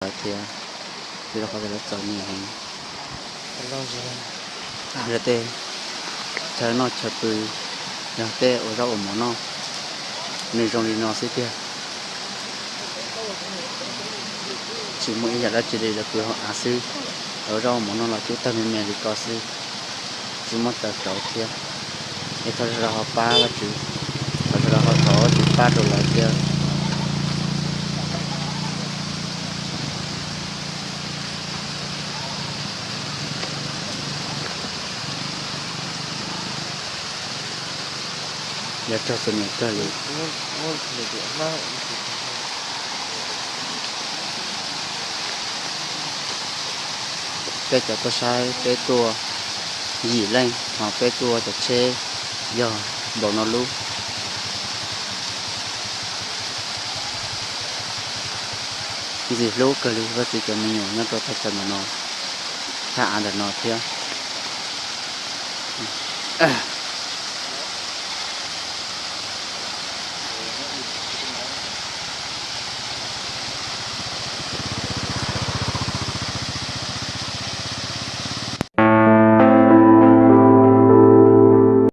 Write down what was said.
lawv thiab, vim rau qhov tias lawv txom nyem heev. Yog tej chaw noj chaw pw, yog tej ua zaub ua mov noj, nws zoo li no xwb tiag. Tsis muaj ib yam dab tsi li, lawv pw hauv av xwb, ua zaub ua mov noj los cub tag me me li ko xwb, tsis muaj taws rauv thiab. Es thov sawv daws ho pab Vajtswv, thov sawv daws ho thov Vajtswv pab rau lawv thiab. Yog raug txom nyem kawg li. Peb cov tuaj saib peb tuaj yim leej, ho peb tuaj cov tsheb yog npaum no lub. Ntxim hlub kawg li Vajtswv cov me nyuam nyob rau thaj chaw ntawm no, thaj av ntawm no thiab.